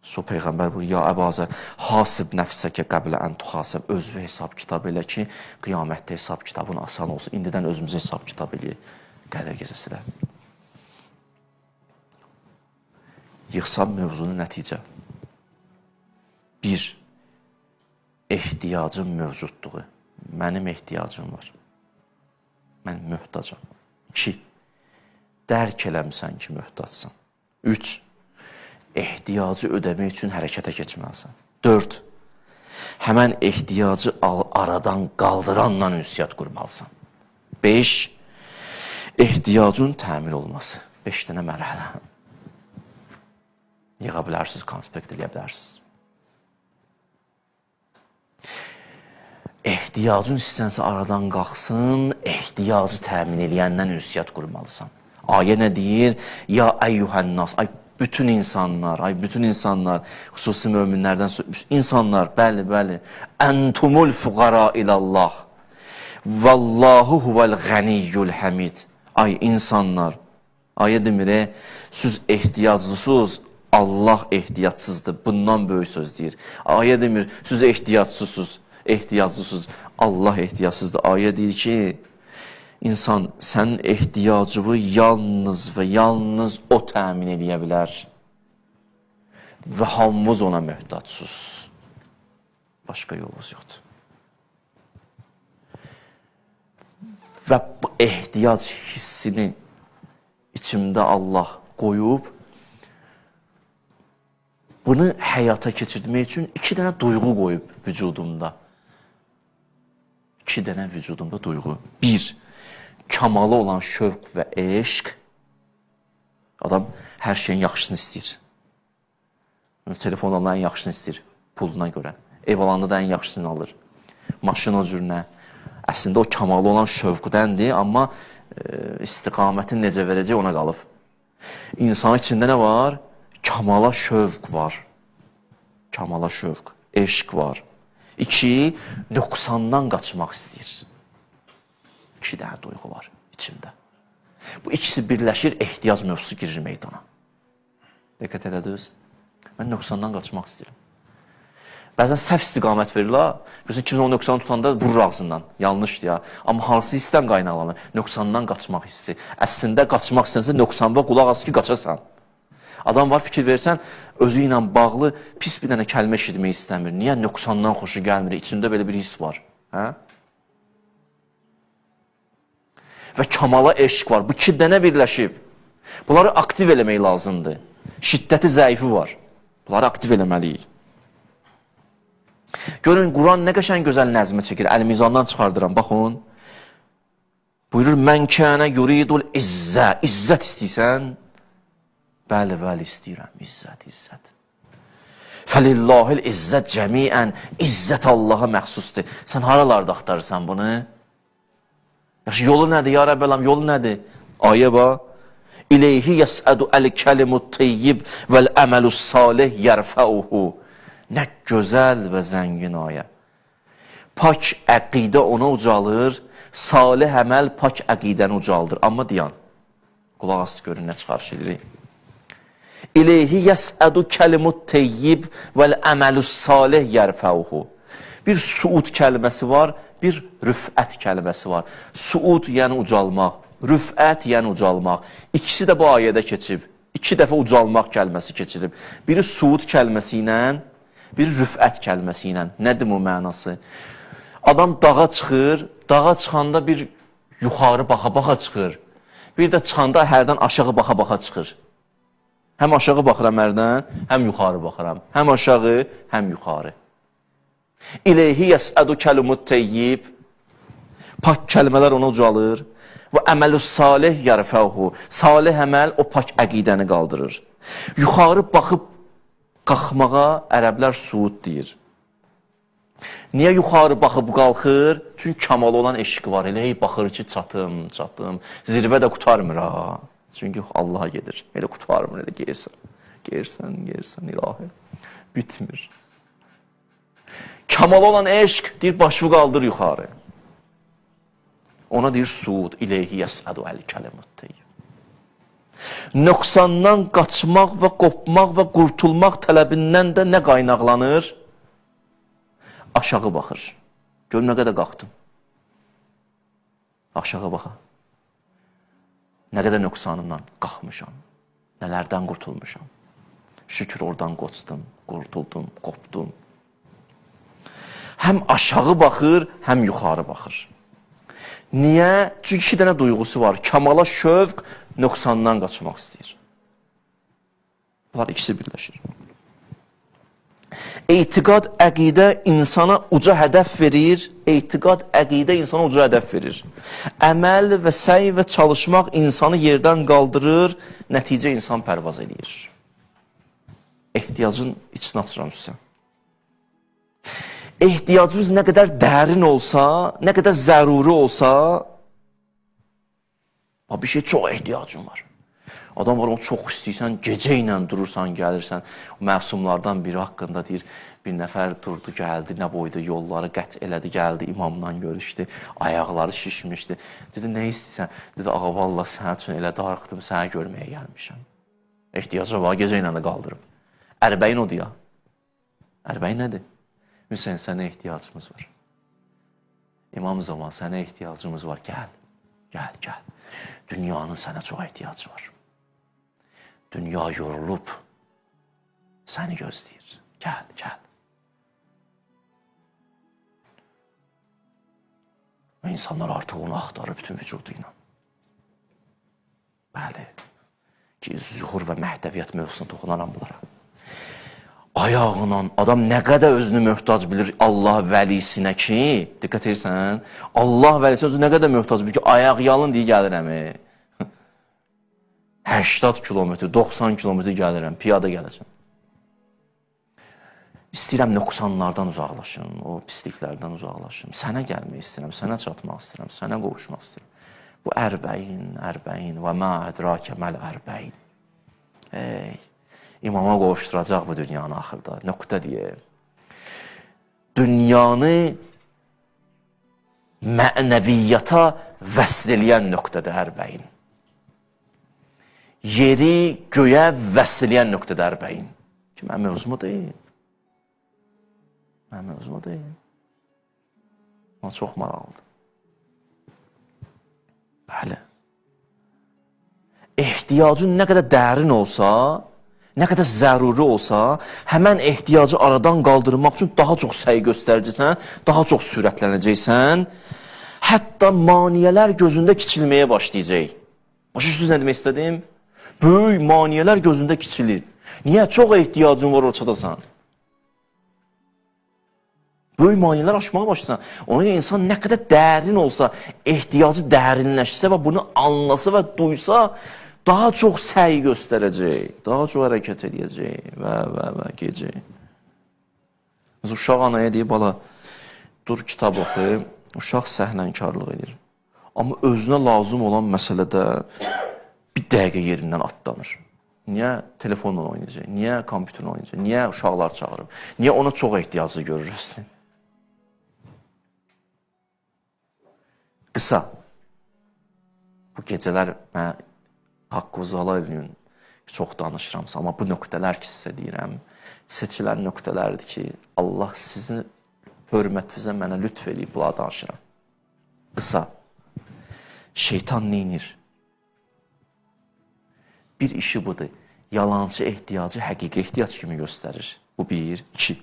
So Peyğəmbər buyurur, ya Əbazər, hasib nəfsəkə qəblə ən tuhasib, özünü hesab kitab elə ki, qiyamətdə hesab kitabın asan olsun. İndidən özümüzə hesab kitab eləyək. Qədər gecəsi də. Yıxsam mövzunu nəticə. Bir, ehtiyacın mövcudluğu. Mənim ehtiyacım var. Mən möhtacam. İki, dərk eləmisən ki, möhtacsan. Üç, ehtiyacı ödəmək üçün hərəkətə keçməlisən. 4. Həmən ehtiyacı aradan qaldıranla ünsiyyət qurmalısan. 5. Ehtiyacın təmin olması. 5 dənə mərhələ. Yığa bilərsiniz, konspekt eləyə bilərsiniz. Ehtiyacın istənsə aradan qalxsın, ehtiyacı təmin eləyəndən ünsiyyət qurmalısan. Ayə nə deyir? Ya əyyuhənnas, ay bütün insanlar, ay bütün insanlar, xüsusi möminlərdən insanlar, bəli, bəli. Entumul fuqara ilallah. Vallahu huvel ganiyyul hamid. Ay insanlar, ayə demir, siz ehtiyaclısınız, Allah ehtiyacsızdır. Bundan böyük söz deyir. Ayə demir, siz ehtiyacsızsınız, ehtiyacsızsınız, Allah ehtiyacsızdır. Ayə deyir ki, İnsan sənin ehtiyacını yalnız və yalnız o təmin eləyə bilər. Və hamımız ona möhtacsız. Başqa yolumuz yoxdur. Və bu ehtiyac hissini içimdə Allah qoyub, bunu həyata keçirmək üçün 2 dənə duyğu qoyub vücudumda. 2 dənə vücudumda duyğu. 1. Kamalı olan şövq və eşq. Adam hər şeyin yaxşısını istəyir. Telefon alanda ən yaxşısını istəyir, puluna görə. Ev alanda da ən yaxşısını alır. Maşın o cür nə. Əslində o kamalı olan şövqdəndir, amma istiqamətin necə verəcək ona qalıb. İnsanın içində nə var? Kamala şövq var. Kamala şövq, eşq var. 2. Nöqsandan qaçmaq istəyir. 2 dənə duyğu var içimdə. Bu ikisi birləşir, ehtiyac mövzusu girir meydana. Diqqət elədiniz? Mən nöqsandan qaçmaq istəyirəm. Bəzən səhv istiqamət verir la. Görürsən, kimsə o nöqsanı tutanda vurur ağzından. Yanlışdır ya. Amma hansı hissdən qaynaqlanır? Nöqsandan qaçmaq hissi. Əslində qaçmaq istənsə nöqsanba qulaq as ki, qaçasan. Adam var, fikir versən, özü ilə bağlı pis bir dənə kəlmə eşitmək istəmir. Niyə? Nöqsandan xoşu gəlmir. İçində belə bir his var. Hə? Və kamala eşq var. Bu 2 dənə birləşib. Bunları aktiv eləmək lazımdır. Şiddəti zəifi var. Bunları aktiv eləməliyik. Görün, Quran nə qəşəng gözəl nəzmə çəkir. Əl-Mizandan çıxardıram. Baxın. Buyurur, mən kənə yuridul izzə. İzzət istəyirsən? Bəli, bəli, istəyirəm. İzzət, izzət. Fəlillahil izzət cəmiən. İzzət Allaha məxsusdur. Sən haralarda axtarırsan bunu? Yaxşı, yolu nədir? Ya Rəbbəlam, yolu nədir? Ayə bax. İleyhi yəsədu əl-kəlimut teyyib vəl-əməlus salih yərfəuhu. Nə gözəl və zəngin ayə. Pak əqidə ona ucalır, salih əməl pak əqidəni ucaldır. Amma dayan, qulaq as görün nə çıxarış edirik. İleyhi yəsədu kəlimut teyyib vəl-əməlus salih yərfəuhu. Bir suud kəlməsi var, bir rüfət kəlməsi var. Suud yəni ucalmaq, rüfət yəni ucalmaq. İkisi də bu ayədə keçib. 2 dəfə ucalmaq kəlməsi keçilib. Biri suud kəlməsi ilə, biri rüfət kəlməsi ilə. Nədir bu mənası? Adam dağa çıxır, dağa çıxanda bir yuxarı baxa-baxa çıxır. Bir də çıxanda hərdən aşağı baxa-baxa çıxır. Həm aşağı baxıram hərdən, həm yuxarı baxıram. Həm aşağı, həm yuxarı. İleyhi yəsədu kəlimut teyyib. Pak kəlmələr ona ucalır. Və əməlü salih yərfəhu. Salih əməl o pak əqidəni qaldırır. Yuxarı baxıb qalxmağa ərəblər suud deyir. Niyə yuxarı baxıb qalxır? Çünki kamal olan eşqi var. Elə hey baxır ki, çatım, çatım. Zirvə də qurtarmır ha. Çünki Allaha gedir. Elə qurtarmır, elə geyirsən. Geyirsən, geyirsən, ilahi. Bitmir. Kamal olan eşq deyir, başını qaldır yuxarı. Ona deyir suud, ileyhi yəsədu əl-kəlimut teyyib. Nöqsandan qaçmaq və qopmaq və qurtulmaq tələbindən də nə qaynaqlanır? Aşağı baxır. Gör nə qədər qalxdım. Aşağı baxa. Nə qədər nöqsanımdan qalxmışam. Nələrdən qurtulmuşam. Şükür oradan qoçdum, qurtuldum, qopdum. Həm aşağı baxır, həm yuxarı baxır. Niyə? Çünki iki dənə duyğusu var. Kamala şövq, nöqsandan qaçmaq istəyir. Bunlar ikisi birləşir. Etiqad, əqidə insana uca hədəf verir. Etiqad, əqidə insana uca hədəf verir. Əməl və səy və çalışmaq insanı yerdən qaldırır, nəticə insan pərvaz eləyir. Ehtiyacın içini açıram sizə. Ehtiyacınız nə qədər dərin olsa, nə qədər zəruri olsa, bir şey çox ehtiyacın var. Adam var, onu çox istəyirsən, gecə ilə durursan, gəlirsən. Məsumlardan biri haqqında deyir, bir nəfər durdu, gəldi, nə boyda yolları qət elədi, gəldi, imamla görüşdü, ayaqları şişmişdi. Dedi, nə istəyirsən? Dedi, ağa, vallah sənin üçün elə darıxdım, səni görməyə gəlmişəm. Ehtiyacı var, gecə ilə də qaldırıb. Ərbəyin odur ya. Ərbəyin nədir? Hüseyin, sənə ehtiyacımız var. İmam zaman, sənə ehtiyacımız var. Gəl, gəl, gəl. Dünyanın sənə çox ehtiyacı var. Dünya yorulub, səni gözləyir. Gəl, gəl. Və insanlar artıq onu axtarır bütün vücudu ilə. Bəli, ki, zuhur və məhdəviyyət mövzusuna toxunaram bunlara. Ayağına adam nə qədər özünü möhtac bilir Allah vəlisinə ki, diqqət edirsən, Allah vəlisinə özünü nə qədər möhtac bilir ki, ayaq yalın deyə gəlirəm. 80 kilometr, 90 kilometr gəlirəm, piyada gələcəm. İstəyirəm nöqsanlardan uzaqlaşım, o pisliklərdən uzaqlaşım. Sənə gəlmək istəyirəm, sənə çatmaq istəyirəm, sənə qovuşmaq istəyirəm. Bu ərbəyin, ərbəyin və mə ədrakə məl ərbəyin. Ey, imama qovuşduracaq bu dünyanı axırda, nöqtə deyə. Dünyanı mənəviyyata vəsl eləyən nöqtədir ərbəyin. Yeri göyə vəsl eləyən nöqtədir ərbəyin. Ki, mənim mövzumu deyil. Mənim mövzumu deyil. Amma çox maraqlıdır. Bəli. Ehtiyacın nə qədər dərin olsa, nə qədər zəruri olsa, həmən ehtiyacı aradan qaldırmaq üçün daha çox səy göstərəcəksən, daha çox sürətlənəcəksən, hətta maniyələr gözündə kiçilməyə başlayacaq. Başa düşdünüz nə demək istədim? Böyük maniyələr gözündə kiçilir. Niyə? Çox ehtiyacın var, o çatasan. Böyük maniyələr aşmağa başlayırsan. Ona görə insan nə qədər dərin olsa, ehtiyacı dərinləşsə və bunu anlasa və duysa, daha çox səy göstərəcək, daha çox hərəkət edəcək və gecək. Məsələn, uşaq anaya deyir, bala, dur kitab oxu, uşaq səhlənkarlıq edir. Amma özünə lazım olan məsələdə bir dəqiqə yerindən atlanır. Niyə telefonla oynayacaq, niyə kompüterlə oynayacaq, niyə uşaqlar çağırıb, niyə ona çox ehtiyacı görürüz? Qısa, bu gecələr mən haqqınızı halal eləyin, çox danışıramsa, amma bu nöqtələr ki sizə deyirəm, seçilən nöqtələrdir ki, Allah sizin hörmətinizə mənə lütf eləyib, bunları danışıram. Qısa, şeytan neynir? Bir işi budur, yalancı ehtiyacı həqiqi ehtiyac kimi göstərir. Bu bir, iki.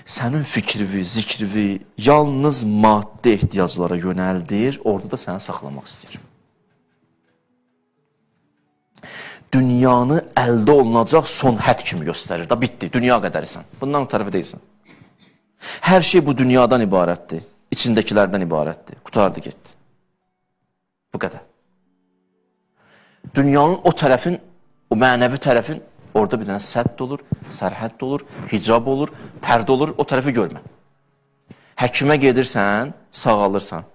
Sənin fikrivi, zikrivi yalnız maddi ehtiyaclara yönəldir, orada da səni saxlamaq istəyir. Dünyanı əldə olunacaq son hədd kimi göstərir. Da bitdi, dünya qədərisən. Bundan o tərəfə deyilsən. Hər şey bu dünyadan ibarətdir, içindəkilərdən ibarətdir. Qurtardı, getdi. Bu qədər. Dünyanın o tərəfin, o mənəvi tərəfin orada bir dənə sədd olur, sərhədd olur, hicab olur, pərdə olur, o tərəfi görmə. Həkimə gedirsən, sağalırsan.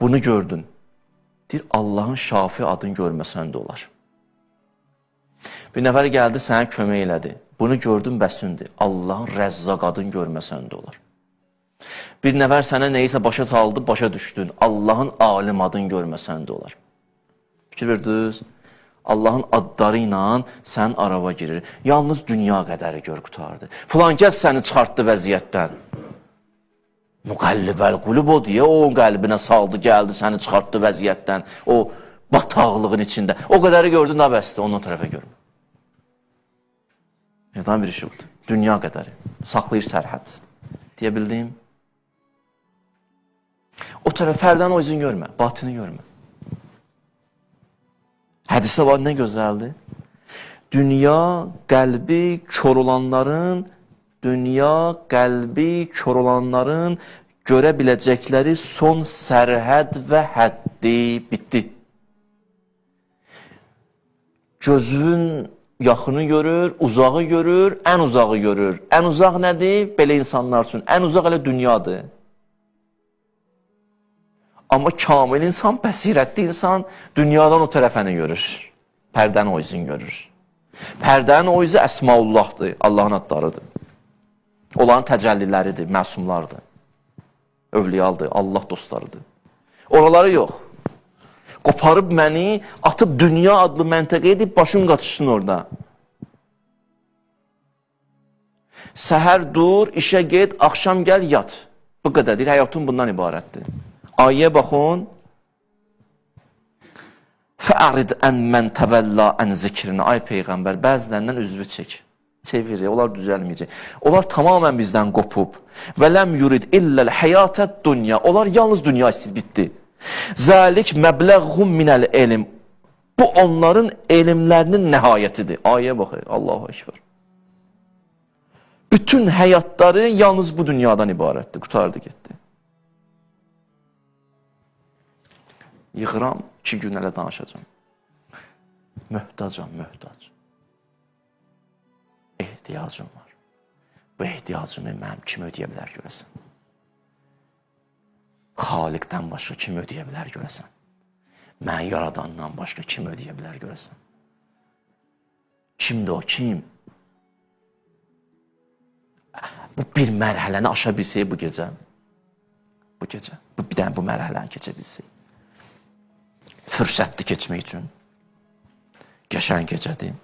Bunu gördün. Deyir, Allahın Şafi adını görməsən də olar. Bir nəfər gəldi, sənə kömək elədi. Bunu gördün, bəsündür. Allahın Rəzzaq adını görməsən də olar. Bir nəfər sənə nəyisə başa saldı, başa düşdün. Allahın alim adını görməsən də olar. Fikir verdiniz? Allahın adları ilə sən arava girir. Yalnız dünya qədəri gör qurtardı. Filan kəs səni çıxartdı vəziyyətdən. Müqəllibəl qulub o deyə o qəlbinə saldı, gəldi, səni çıxartdı vəziyyətdən. O bataqlığın içində. O qədəri gördün, nə bəsdir, ondan tərəfə görmə. Şeytan bir işi budur. Dünya qədəri. Saxlayır sərhəd. Deyə bildim. O tərəf fərdən o izin görmə, batini görmə. Hədisə var, nə gözəldir. Dünya qəlbi kör olanların, dünya qəlbi kör olanların görə biləcəkləri son sərhəd və həddi bitdi. Gözün yaxını görür, uzağı görür, ən uzağı görür. Ən uzaq nədir? Belə insanlar üçün. Ən uzaq elə dünyadır. Amma kamil insan, bəsirətli insan dünyadan o tərəfəni görür. Pərdənin o izini görür. Pərdənin o izi Əsmaullahdır, Allahın adlarıdır. Onların təcəlliləridir, məsumlardır. Övliyadır, Allah dostlarıdır. Oraları yox. Qoparıb məni, atıb dünya adlı məntəqəyə edib, başım qaçışsın orada. Səhər dur, işə get, axşam gəl, yat. Bu qədərdir, həyatın bundan ibarətdir. Ayəyə baxın. Fə'rid ən mən təvəllə ən zikrinə. Ay Peyğəmbər, bəzilərindən üzvü çək. Çevirir, onlar düzəlməyəcək. Onlar tamamən bizdən qopub. Və ləm yurid illəl həyatət dünya. Onlar yalnız dünya istəyir, bitdi. Zəlik məbləğhum minəl elm. Bu onların elmlərinin nəhayətidir. Ayəyə baxın, Allahu Ekber. Bütün həyatları yalnız bu dünyadan ibarətdir. Qurtardı, getdi. Yığıram, 2 gün hələ danışacağam. Möhtacam, möhtac. Ehtiyacım var. Bu ehtiyacımı mənim kim ödəyə bilər görəsən? Xaliqdən başqa kim ödəyə bilər görəsən? Məni yaradandan başqa kim ödəyə bilər görəsən? Kimdir o, kim? Bu bir mərhələni aşa bilsək bu gecə. Bu gecə. Bu bir dənə bu mərhələni keçə bilsək. Fürsətdir keçmək üçün. Qəşəng gecədir.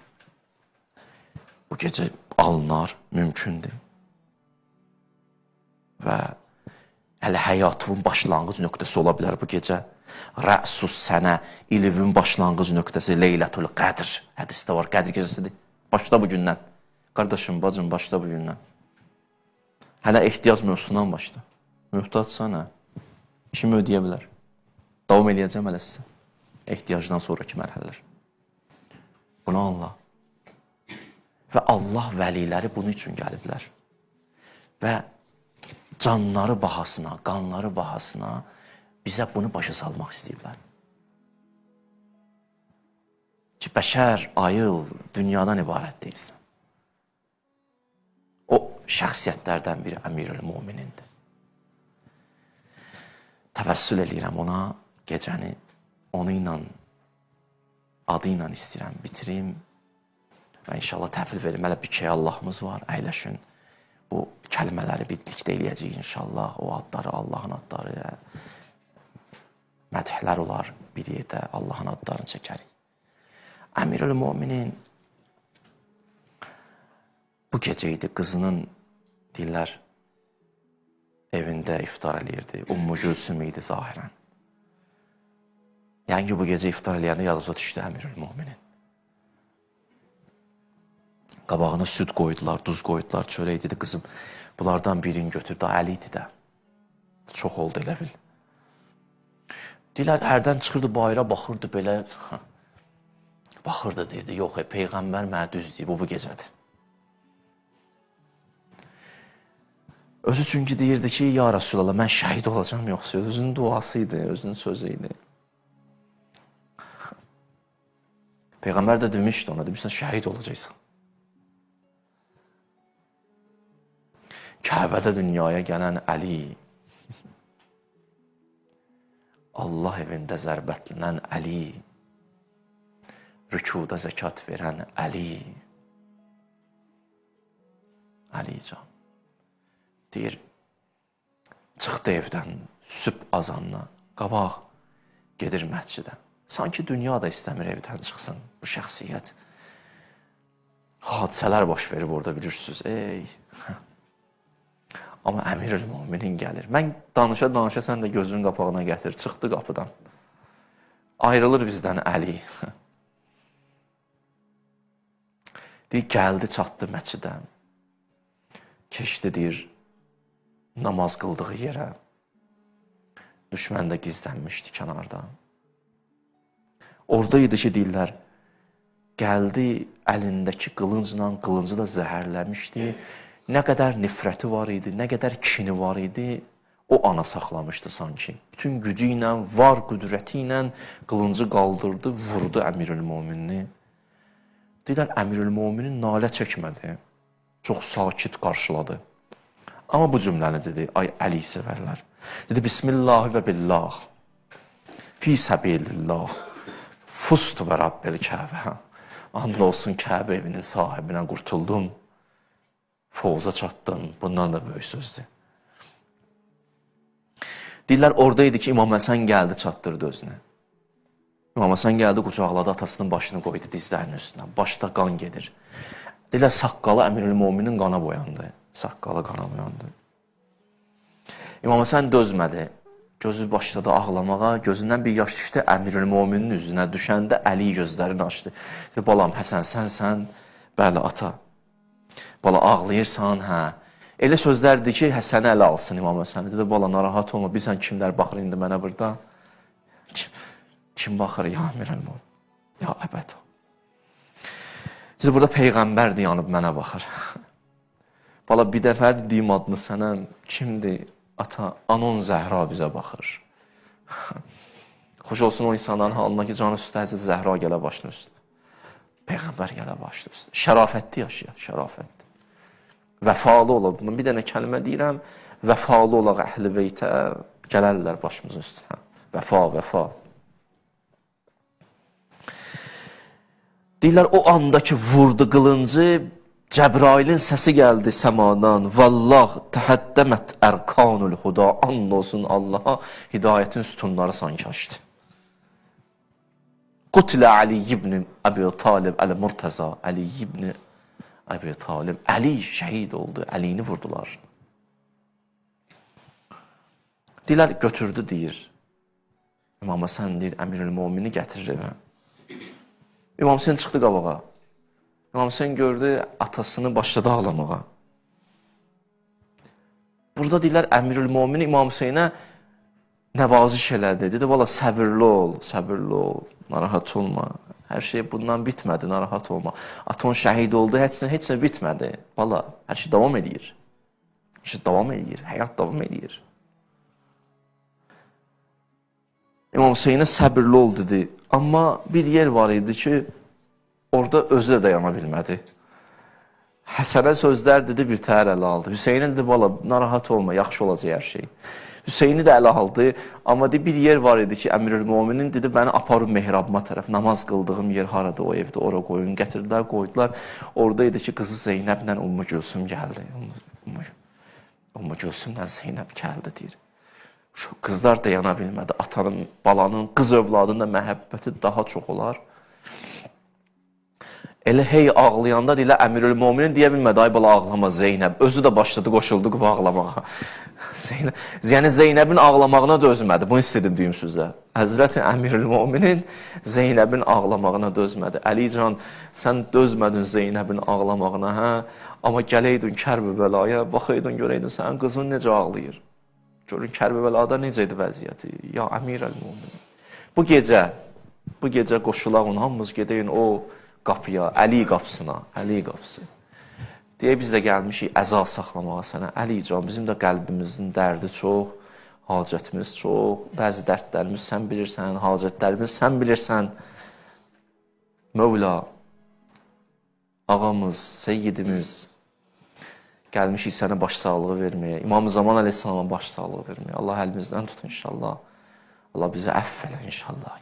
Bu gecə alınar, mümkündür. Və hələ həyatının başlanğıc nöqtəsi ola bilər bu gecə. Rəsus sənə, ilivin başlanğıc nöqtəsi Leylətul Qədr. Hədisdə var, Qədr gecəsidir. Başla bu gündən. Qardaşım, bacım, başla bu gündən. Hələ ehtiyac mövzusundan başla. Möhtacsan hə? Kim ödəyə bilər? Davam eləyəcəm hələ sizə. Ehtiyacdan sonraki mərhələlər. Bunu anla. Və Allah vəliləri bunun üçün gəliblər. Və canları bahasına, qanları bahasına bizə bunu başa salmaq istəyiblər. Ki, bəşər, ayıl, dünyadan ibarət deyilsən. O şəxsiyyətlərdən biri Əmirül Möminindir. Təvəssül eləyirəm ona, gecəni onu ilə, adı ilə istəyirəm, bitirim və inşallah təhvil verim. Hələ bir şey Allahımız var, əyləşin. Bu kəlmələri birlikdə eləyəcəyik inşallah. O adları, Allahın adları, mədhlər olar bir yerdə Allahın adlarını çəkərik. Əmirül Möminin bu gecə idi, qızının deyirlər, evində iftar eləyirdi. Ummu Gülsüm idi zahirən. Yəni ki, bu gecə iftar eləyəndə yadınıza düşdü Əmirül Möminin. Qabağına süd qoydular, duz qoydular, çörək dedi qızım. Bunlardan birini götür, daha əli idi də. Çox oldu elə bil. Deyirlər, hərdən çıxırdı bayıra, baxırdı belə. Baxırdı, deyirdi, yox, Peyğəmbər mənə düz deyib, bu gecədir. Özü çünki deyirdi ki, ya Rəsulallah, mən şəhid olacam yoxsa, özünün duası idi, özünün sözü idi. Peyğəmbər də demişdi ona, demişdi, şəhid olacaqsan. Kəbədə dünyaya gələn Əli, Allah evində zərbətlənən Əli, rükuda zəkat verən Əli, Əli can, deyir, çıxdı evdən sübh azanına, qabaq gedir məscidə. Sanki dünya da istəmir evdən çıxsın bu şəxsiyyət. Hadisələr baş verib orada bilirsiniz. Ey. Amma Əmirül Müminin gəlir. Mən danışa-danışa sən də gözünün qapağına gətir. Çıxdı qapıdan. Ayrılır bizdən Əli. Deyir, gəldi, çatdı məscidə. Keçdi, deyir, namaz qıldığı yerə. Düşmən də gizlənmişdi kənarda. Orada idi ki, deyirlər, gəldi əlindəki qılıncla, qılıncı da zəhərləmişdi. Nə qədər nifrəti var idi, nə qədər kini var idi, o ana saxlamışdı sanki. Bütün gücü ilə, var qüdrəti ilə qılıncı qaldırdı, vurdu Əmirül Möminini. Deyirlər, Əmirül Möminin nalə çəkmədi, çox sakit qarşıladı. Amma bu cümləni dedi, ay Əli sevərlər. Dedi, Bismillahi və billah, fi səbilillah, fustu və Rabbil Kəbə. And olsun Kəbə evinin sahibinə qurtuldum, fovuza çatdım, bundan da böyük sözdür. Deyirlər, orada idi ki, İmam Həsən gəldi, çatdırdı özünə. İmam Həsən gəldi, qucaqladı, atasının başını qoydu dizlərinin üstünə. Başda qan gedir. Deyirlər, saqqalı Əmirül Müminin qana boyandı. Saqqalı qana boyandı. İmam Həsən dözmədi. Gözü başladı ağlamağa, gözündən bir yaş düşdü, Əmirül Müminin üzünə düşəndə Əli gözlərini açdı. Dedi, balam, Həsən, sənsən? Bəli, ata. Bala, ağlayırsan, hə. Elə sözlərdir ki, Həsəni ələ alsın İmam Həsəni. Dedi, bala, narahat olma, bilsən kimlər baxır indi mənə burada? Kim baxır? Ya Əmirül Mömin, ya əbəd. Dedi, burada Peyğəmbər yanıb mənə baxır. Bala, bir dəfə deyim adını sənə, kimdir? Ata, Anon Zəhra bizə baxır. Xoş olsun o insanların halına ki, canı üstə Həzrət Zəhra gələ başının üstünə. Peyğəmbər gələ başının üstünə. Şərafətli yaşayır, şərafətli. Vəfalı olaq. Bir dənə kəlmə deyirəm, vəfalı olaq əhl-i beytə, gələrlər başımızın üstünə. Vəfa, vəfa. Deyirlər, o anda ki, vurdu qılıncı, Cəbrailin səsi gəldi səmadan. Vallah təhəddəmət ərkanul huda. And olsun Allaha, hidayətin sütunları sanki açdı. Qutlə Ali ibn Əbi Talib əl-Murtəza. Ali ibn Əbi Talib. Əli şəhid oldu. Əlini vurdular. Deyirlər, götürdü, deyir. İmam Həsən deyir, Əmirül Mümini gətirir evə. İmam Hüseyn çıxdı qabağa. İmam Hüseyn gördü, atasını başladı ağlamağa. Burada deyirlər, Əmirül Mömin İmam Hüseynə nəvaziş elədi. Dedi, valla səbirli ol, səbirli ol, narahat olma. Hər şey bundan bitmədi, narahat olma. Aton şəhid oldu, heç nə bitmədi. Valla, hər şey davam edir. Hər şey davam edir, həyat davam edir. İmam Hüseynə səbirli ol dedi. Amma bir yer var idi ki, orada özü də dayana bilmədi. Həsənə sözlər dedi, bir təhər ələ aldı. Hüseynə dedi, valla narahat olma, yaxşı olacaq hər şey. Hüseyni də ələ aldı, amma dedi, bir yer var idi ki, Əmirül Müminin dedi, məni aparın mehrabıma tərəf, namaz qıldığım yer harada o evdə, ora qoyun. Gətirdilər, qoydular. Orada idi ki, qızı Zeynəblə Ümmü Gülsüm gəldi. Ümmü Gülsümlə Zeynəb gəldi, deyir. Şu qızlar dayana bilmədi. Atanın, balanın, qız övladının da məhəbbəti daha çox olar. Elə hey ağlayanda deyirlər, Əmirül Müminin deyə bilmədi, ay bala ağlama Zeynəb. Özü də başladı, qoşuldu ağlamağa. Zeynəb, yəni Zeynəbin ağlamağına dözmədi. Bunu istədim deyim sizə. Həzrəti Əmirül Müminin Zeynəbin ağlamağına dözmədi. Əlican, sən dözmədin Zeynəbin ağlamağına, hə? Amma gələydin Kərb-i bəlaya, baxaydın, görəydin sənin qızın necə ağlayır. Görün Kərb-i bəlada necə idi vəziyyəti? Ya Əmirül Müminin. Bu gecə qoşulaq onu, hamımız gedəyin o qapıya, Əli qapısına, Əli qapısı. Deyə biz də gəlmişik əza saxlamağa sənə. Əli can, bizim də qəlbimizin dərdi çox, hacətimiz çox, bəzi dərdlərimiz sən bilirsən, hacətlərimiz sən bilirsən. Mövla, ağamız, seyyidimiz, gəlmişik sənə başsağlığı verməyə, İmam Zaman Əleyhisselama başsağlığı verməyə. Allah əlimizdən tut inşallah. Allah bizi əfv elə inşallah.